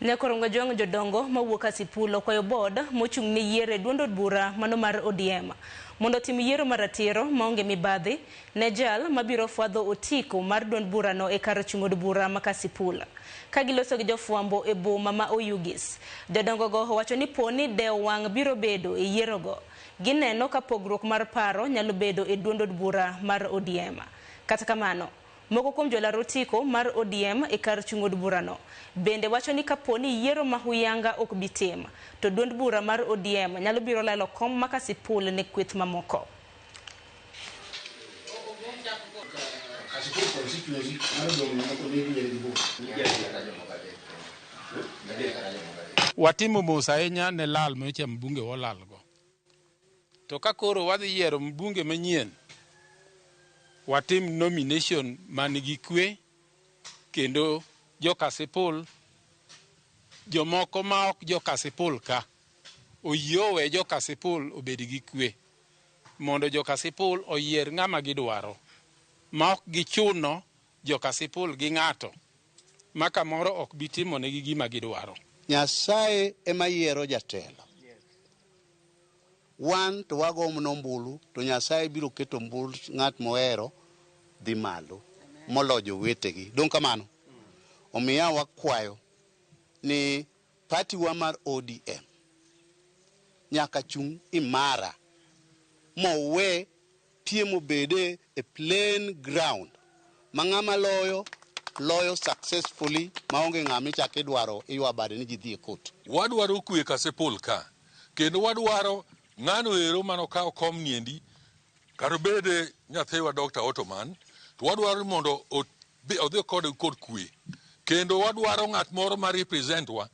Nyakorongo Jwang' jodongo mawuok Kasipul okwayo board mochung' ne yiero e duond od bura mano mar ODM mondo otim yiero maratiro maonge mibadhi ne jal mabiro fwadho otiko mar duond burano e kar chung' od bura ma Kasipul. Ka giloso gi jofwambo e boma ma Oyugis, jodongo go owacho ni po ni dewo wang' biro bedo e yierogo, gineno ka pogruok mar paro nyalo bedo e duond od bura mar ODM. Kata kamano, moko kuom jolar otiko mar ODM e kar chung' od burano bende wacho ni kapo ni yiero ma huyanga ok bi tim, to duond bura mar ODM nyalo biro lalo kom ma Kasipul ne kweth mamoko. Watimo mos ahinya ne lal manyocha mbunge walalgo. To ka koro wadhi yiero mbunge manyien, watim nomination man gi kwe kendo jo Kasipul jomoko ma ok jo Kasipul ka oyie owe jo Kasipul obed gi kwe mondo jo Kasipul oyier ng'ama gidwaro ma ok gichuno jo Kasipul gi ng'ato ma kamoro ok bi timonegi gima gidwaro. Nyasaye ema yiero jatelo. Wan to wago mana ombulu to Nyasaye biro keto ombul ng'at mohero dhi malo molo jowetegi. Dong' kamano? Omiyo wakwayo ni party wa mar ODM nyaka chung' imara mowe piem obede e plain ground ma ng'ama loyo loyo successfully maonge ng'ama ichako idwaro iywa bade ni ji dhi e court. Wadwaro kwe Kasipul ka kendo wadwaro ng'ano ero manokaw kom niendi kata obede nyathiwa Dr. Ottoman to wadwaro ni mondo odhi kode kod kwe kendo wadwaro ng'at moro ma represent wa.